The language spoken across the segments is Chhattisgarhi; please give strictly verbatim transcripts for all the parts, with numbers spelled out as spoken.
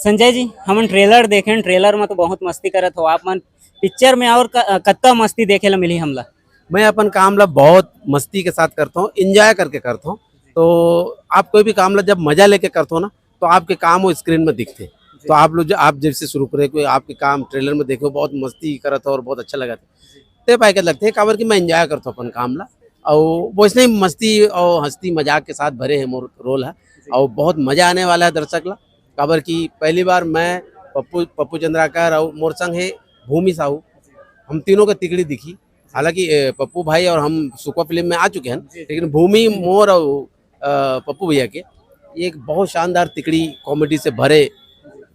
संजय जी, हमन ट्रेलर देखेन, ट्रेलर में तो बहुत मस्ती करत हो आप मन। पिक्चर में और क-, कतका मस्ती देखे ला मिली हमला? मैं अपन काम ला बहुत मस्ती के साथ करता हूँ, एंजॉय करके करता हूँ। तो आप कोई भी काम ला जब मजा लेके करते हो ना, तो आपके काम वो स्क्रीन में दिखते। तो आप लोग जो, आप जैसे शुरू करे, कोई आपके काम ट्रेलर में देखे हो, बहुत मस्ती करत हो और बहुत अच्छा लगा था, ते पाए के लगते हैं, काबर कि मैं एंजॉय करता हूँ अपन काम ला। और वैसे ही मस्ती और हंसती मजाक के साथ भरे हैं मोर रोल है। और बहुत मजा आने वाला है दर्शक ला, काबर कि पहली बार मैं, पप्पू पप्पू चंद्राकर और मोर संग है भूमि साहू, हम तीनों का तिकड़ी दिखी। हालांकि ए, पप्पू भाई और हम सुकवा फिल्म में आ चुके हैं, लेकिन भूमि, मोर और अ, पप्पू भैया के, ये एक बहुत शानदार तिकड़ी कॉमेडी से भरे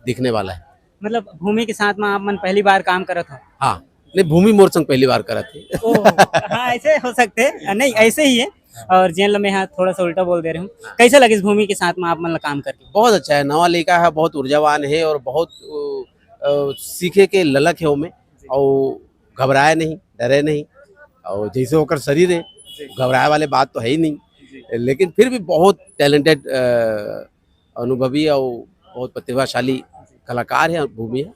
दिखने वाला है। मतलब भूमि के साथ में आप मन पहली बार काम करत हो? हाँ, नहीं, भूमि मोर संग पहली बार करत हे। ओह, हाँ, ऐसे हो सकते हैं। नहीं, ऐसे ही है। और जेन ला मैं हाँ थोड़ा सा उल्टा बोल दे रहे हूँ। कैसे लगिस भूमि के साथ में आप मन ला काम करके? बहुत अच्छा है, नवा लड़का है, बहुत ऊर्जावान है और बहुत अ, अ, सीखे के ललक है ओमे। और घबराए नहीं, डरे नहीं, और जैसे ओकर शरीर है, घबराए वाले बात तो है ही नहीं। लेकिन फिर भी बहुत टैलेंटेड, अनुभवी और बहुत प्रतिभाशाली कलाकार है भूमि है।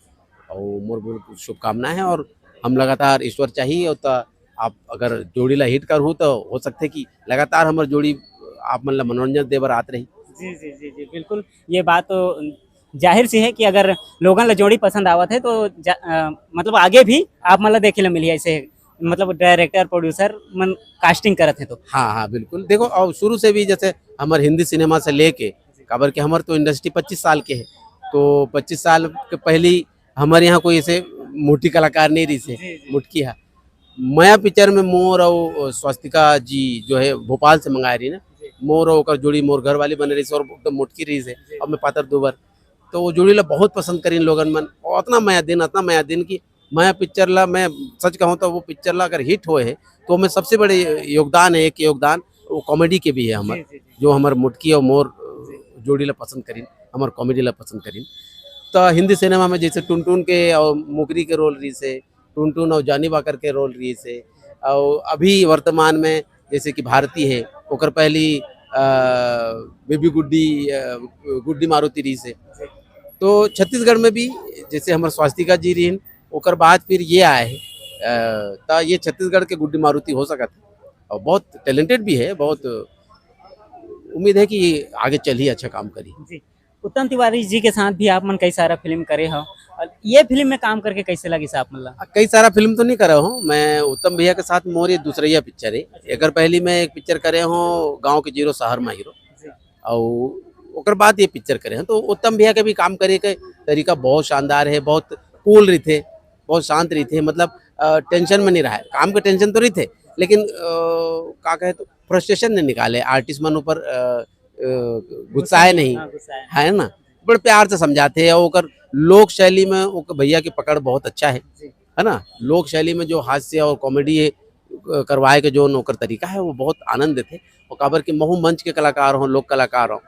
और मोर बहुत शुभकामनाएं हैं और हम लगातार ईश्वर चाहिए और तो आप अगर जोड़ी ला हिट करहू तो हो सकते कि लगातार हमर जोड़ी आप मन ला मनोरंजन दे बर आत रही। जी, जी, जी, जी, बिल्कुल। ये बात तो जाहिर सी है कि अगर लोगन ला जोड़ी पसंद आवत है तो जा-, अ, मतलब आगे भी आप मन ला देखे ला मिलही ऐसे, मतलब डायरेक्टर, प्रोड्यूसर मन कास्टिंग करत है तो। हाँ, हाँ, बिल्कुल। देखो, और शुरू से भी जैसे हमर हिंदी सिनेमा से लेके, काबर कि हमर तो इंडस्ट्री पच्चीस साल के है, तो पच्चीस साल के पहली हमर यहाँ कोई ऐसे मोटी कलाकार नहीं रही से, जी, जी। मोटकी है। मया पिक्चर में मोर और स्वास्तिका जी जो है भोपाल से मंगाए रही ना, जी। मोर और ओकर जोड़ी मोर घर वाली बने रही से और एकदम मोटकी रही से, जी। अब मैं पातर दुबर, तो वो जोड़ी ला बहुत पसंद करीन लोगन मन, और अतना मया दिन, अतना मया दिन कि मया पिक्चर ला, मैं सच कहूँ तो वो पिक्चर ला अगर हिट होए है तो ओमे सबसे बड़े योगदान है, एक योगदान वो कॉमेडी के भी है हमर, जी, जी, जी। जो हमर मोटकी और मोर जी। जोड़ी ला पसंद करीन, हमर कॉमेडी ला पसंद करीन। तो हिंदी सिनेमा में जैसे टुनटुन के और मुकरी के रोल रही से, टुनटुन और जानी बाकर के रोल रही से, और अभी वर्तमान में जैसे कि भारती है, ओकर पहली अ, बेबी गुड्डी, अ, गुड्डी मारुति रही से। तो छत्तीसगढ़ में भी जैसे हमर स्वास्तिका जी रहीन, ओकर बाद फिर ये आए हैं, अ, त ये छत्तीसगढ़ के गुड्डी मारुति हो सकत है। और बहुत टैलेंटेड भी है, बहुत उम्मीद है कि आगे चल ही अच्छा काम करी। जी। उत्तम तिवारी जी के साथ भी आप मन कई सारा फिल्म करे हो, और ये फिल्म में काम करके कैसे लगिस आप मन ला? कई सारा फिल्म तो नहीं करे हूँ मैं, उत्तम भैया के साथ मोर ये दूसरैया पिक्चर है। एकर पहली मैं एक पिक्चर करे हूँ गाँव के जीरो शहर में हीरो, जी। और ओकर बाद ये पिक्चर करे हैं, तो उत्तम भैया के भी काम करे के तरीका बहुत शानदार है, बहुत कूल रहिथे, बहुत शांत रहिथे, मतलब अ, टेंशन में नहीं रहा है। काम के टेंशन तो रहिथे, लेकिन अ, का कहे तो फ्रस्ट्रेशन नहीं निकाले आर्टिस्ट मन ऊपर, अ, अ, गुस्साए नहीं, हाँ, गुस्साए। है ना? बड़े प्यार से समझाते हैं, और ओकर लोक शैली में ओकर भैया की पकड़ बहुत अच्छा है, जी। है ना? लोक शैली में जो हास्य और कॉमेडी है, अ, करवाए के जो ओकर तरीका है, वो बहुत आनंद देते। और काबर के महू मंच के कलाकार हों, लोक कलाकार हों,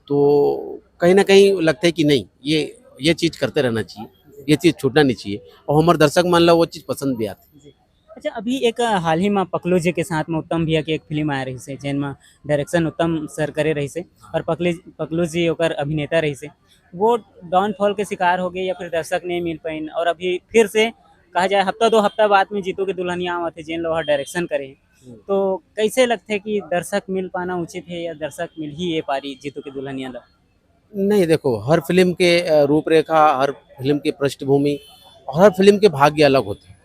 तो कहीं ना कहीं लगता है कि नहीं, ये, ये चीज़ करते रहना चाहिए, ये चीज़ छूटना नहीं चाहिए। और हमर दर्शक मन ला वो चीज़ पसंद भी आती। जी। अच्छा, अभी एक हाल ही में पकलू जी के साथ में उत्तम भैया की एक फिल्म आए रही से, जेन में डायरेक्शन उत्तम सर करे रही से और पकली-, पकलू जी ओकर अभिनेता रही से। वो डाउनफॉल के शिकार हो गए या फिर दर्शक नहीं मिल पाइन, और अभी फिर से कहा जाए हफ्ता दो हफ्ता बाद में जीतू के दुल्हनिया आवत है, जेन ला ओहर डायरेक्शन करे हे। हम्म। तो कैसे लगथे कि दर्शक मिल पाना उचित है या दर्शक मिल ही ये पारी जीतू के दुल्हनिया ला? नहीं, देखो, हर फिल्म के, अ, रूपरेखा, हर फिल्म की पृष्ठभूमि और हर फिल्म के भाग्य अलग होते हैं,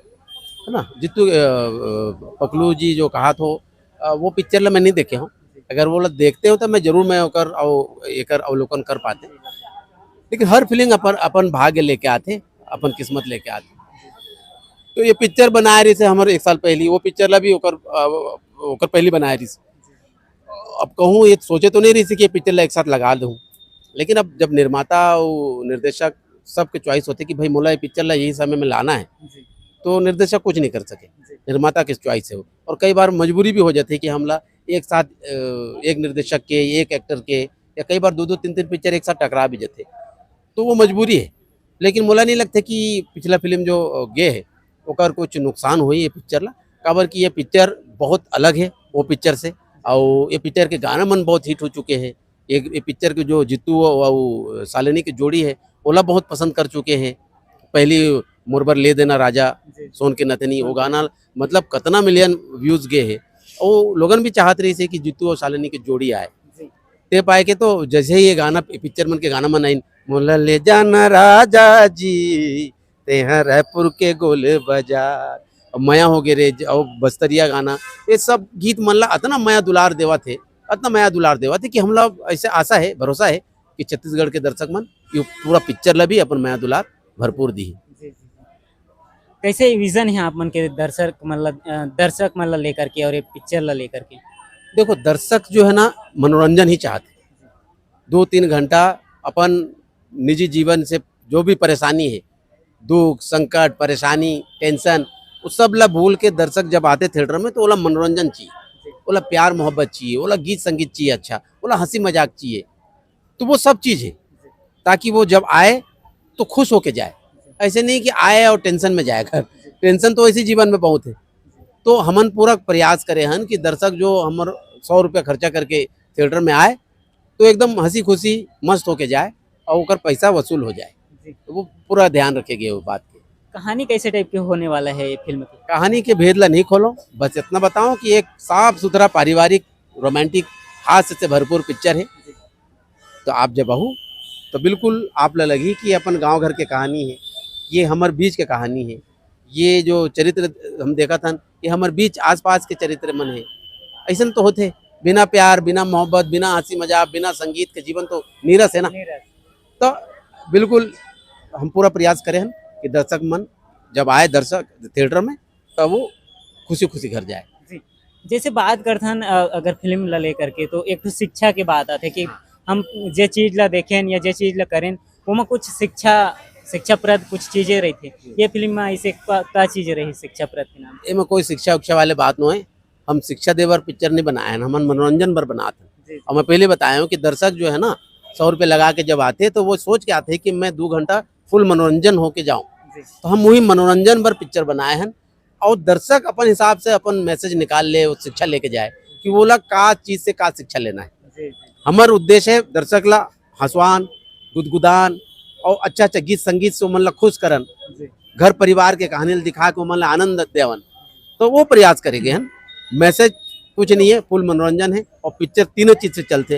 है ना? जीतू, अ, अ, पकलू जी जो कहा थो, अ, वो पिक्चर ला मैं नहीं देखे हूँ। अगर वो ला देखते हो तो मैं जरूर मैं ओकर अव-, एकर अवलोकन कर पाते। लेकिन हर फिल्म अपन, अपन भाग्य लेके आते, अपन किस्मत लेके आते। तो ये पिक्चर बनाए रही से हमर एक साल पहली, वो पिक्चर ला भी ओकर, अ, ओकर पहली बनाए रही से। अब कहूँ, ये सोचे तो नहीं रही थी कि ये पिक्चर ला एक साथ लगा दूँ, लेकिन अब जब निर्माता और निर्देशक सबके चॉइस होते कि भाई मोला ये पिक्चर ला यही समय में लाना है, जी। तो निर्देशक कुछ नहीं कर सके, जी। निर्माता के चॉइस है वो। और कई बार मजबूरी भी हो जाती है कि हमला एक साथ, अ, एक निर्देशक के, एक एक्टर के, या कई बार दो दो तीन तीन पिक्चर एक साथ टकरा भी जाते, तो वो मजबूरी है। लेकिन मोला नहीं लगता कि पिछला फिल्म जो, अ, गे है, ओकर कुछ नुकसान होई ये पिक्चर ला, काबर कि ये पिक्चर बहुत अलग है वो पिक्चर से, और ये पिक्चर के गाना मन बहुत हिट हो चुके हैं। ये, ये पिक्चर के जो जीतू और, और शालिनी की जोड़ी है, ओला बहुत पसंद कर चुके हैं। पहली मोर बर ले देना राजा, जी। सोन के नथनी, वो गाना मतलब कतना मिलियन व्यूज गे हे। वो लोगन भी चाहत रहिस हे कि जीतू और शालिनी के जोड़ी आए। जी। ते पाए के तो जैसे ही ये गाना, पिक्चर मन के गाना मन आइन, मोला ले जाना राजा जी, तेहा रायपुर के गोल बाजार, अब मया हो गे रे, ज-, और बस्तरिया गाना, ये सब गीत मन ला अतना मया दुलार देवत हे, अतना मया दुलार देवत हे कि हमला ऐसे आशा है, भरोसा है कि छत्तीसगढ़ के दर्शक मन ये पूरा पिक्चर ला भी अपन मया दुलार भरपूर दी। जी, जी, जी। कैसे विजन है आप मन के दर्शक मन ला, अ, दर्शक मन ला लेकर के और ये पिक्चर ला लेकर के? देखो, दर्शक जो है ना, मनोरंजन ही चाहते। दो तीन घंटा अपन निजी जीवन से जो भी परेशानी है, दुख, संकट, परेशानी, टेंशन, वो सब ला भूल के दर्शक जब आते थिएटर में, तो ओला मनोरंजन चाहिए, ओला प्यार मोहब्बत चाहिए, ओला गीत संगीत चाहिए, अच्छा, ओला हंसी मजाक चाहिए। तो वो सब चीज़ है, ताकि वो जब आए तो खुश होके जाए। ऐसे नहीं कि आए और टेंशन में जाए घर। टेंशन तो ऐसे जीवन में बहुत है। तो हमन पूरा प्रयास करे हन कि दर्शक जो हमर सौ रुपया खर्चा करके थिएटर में आए, तो एकदम हंसी खुशी मस्त होके जाए और ओकर पैसा वसूल हो जाए। जी। तो वो पूरा ध्यान रखे गए वो बात के। कहानी कैसे टाइप के होने वाला है ये फिल्म की? कहानी के भेद ला नहीं खोलो, बस इतना बताओ कि एक साफ सुथरा पारिवारिक रोमांटिक हास्य से भरपूर पिक्चर है। जी। तो आप जब आहू तो बिल्कुल आप ला लगही कि अपन गांव घर के कहानी है, ये हमर बीच के कहानी है, ये जो चरित्र हम देखत हन, ये हमर बीच आसपास के चरित्र मन है। ऐसन तो होथे, बिना प्यार, बिना मोहब्बत, बिना हंसी मजाक, बिना संगीत के जीवन तो नीरस है ना। नीरस। तो बिल्कुल हम पूरा प्रयास करे हन कि दर्शक मन जब आए दर्शक थिएटर में, तब वो खुशी खुशी घर जाए। जी। जैसे बात करथन, अ, अगर फिल्म ला लेकर के, तो एक ठो शिक्षा के बात आथे कि हाँ। हम जे चीज ला देखेन या जे चीज ला करेन, ओमा कुछ शिक्षा, शिक्षाप्रद कुछ चीजें रहिथे। ये फिल्म में ऐसे का, का चीज रही शिक्षाप्रद के नाम? एमा कोई शिक्षा उक्षा वाले बात नो है। हम शिक्षा दे बर पिक्चर नहीं बनाए हन, हमन मनोरंजन बर बनात हन। जी। और मैं पहले बताया हूँ कि दर्शक जो है ना, सौ रुपये लगा के जब आते, तो वो सोच के आते कि मैं दो घंटा फुल मनोरंजन होके जाऊँ। जी। तो हम वही मनोरंजन बर पिक्चर बनाए हन और दर्शक अपन हिसाब से अपन मैसेज निकाल ले, वो शिक्षा लेके जाए कि वो ला का चीज से का शिक्षा लेना है। जी, जी। हमर उद्देश्य है दर्शक ला हंसवान, गुदगुदान और अच्छा अच्छा गीत संगीत से ओमन ला खुश करन। जी। घर परिवार के कहानी ला दिखा के ओमन ला आनंद देवन, तो वो प्रयास करे गए हन। मैसेज कुछ नहीं है, फुल मनोरंजन है और पिक्चर तीनों चीज से चलते,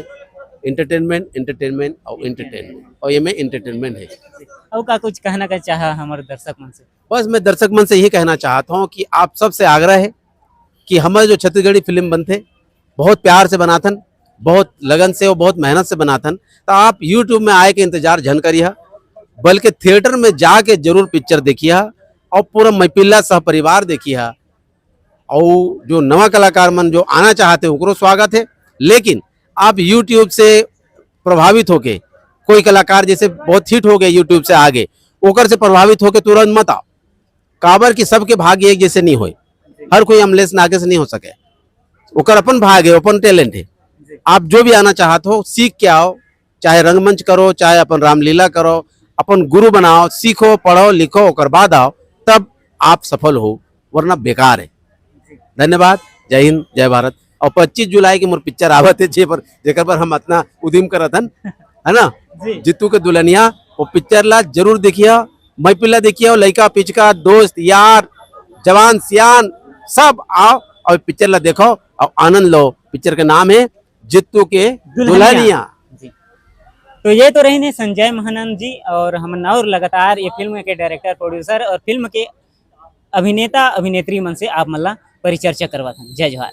एंटरटेनमेंट, एंटरटेनमेंट और एंटरटेनमेंट, और ये में एंटरटेनमेंट है। और का कुछ कहना का चाहा हमारे दर्शक मन से? बस मैं दर्शक मन से यही कहना चाहता हूँ कि आप सबसे आग्रह है कि हमारे जो छत्तीसगढ़ी फिल्म बनथे, बहुत प्यार से बनाथन, बहुत लगन से और बहुत मेहनत से बनाथन, तो आप YouTube में आए के इंतजार झन करिहा, बल्कि थिएटर में जाके जरूर पिक्चर देखिहा और पूरा मैपिला सह परिवार देखिहा। और जो नवा कलाकार मन जो आना चाहते हैं, ओकरो स्वागत है, लेकिन आप YouTube से प्रभावित होके, कोई कलाकार जैसे बहुत हिट हो गए YouTube से आगे, ओकर से प्रभावित होके तुरंत मत आओ, काबर कि सबके भाग्य एक जैसे नहीं होए। हर कोई अमलेश नागेश नहीं हो सके, ओकर अपन भाग है, अपन टैलेंट है। जी। आप जो भी आना चाहत हो, सीख के आओ, चाहे रंगमंच करो, चाहे अपन रामलीला करो, अपन गुरु बनाओ, सीखो, पढ़ो, लिखो, ओकर बाद आओ, तब आप सफल हो, वरना बेकार है। जी। धन्यवाद। जय हिंद, जय भारत। और पच्चीस जुलाई के मोर पिक्चर आवत है, जे पर, जेकर पर हम अतना उदिम करत हन, है ना? जी। जीतू के दुल्हनिया, वो पिक्चर ला जरूर देखिया, महफिल ला देखिया, लइका पिचका, दोस्त यार, जवान सियान, सब आओ और पिक्चर ला देखो और आनंद लो। पिक्चर के नाम है जीतू के दुल्हनिया। दुल्हनिया। जी। तो ये तो रहिन हे संजय महानंद जी और हमन और लगातार ये फिल्म के डायरेक्टर, प्रोड्यूसर और फिल्म के अभिनेता अभिनेत्री मन से आप मन ला परिचर्चा करवाथन। जय जोहार।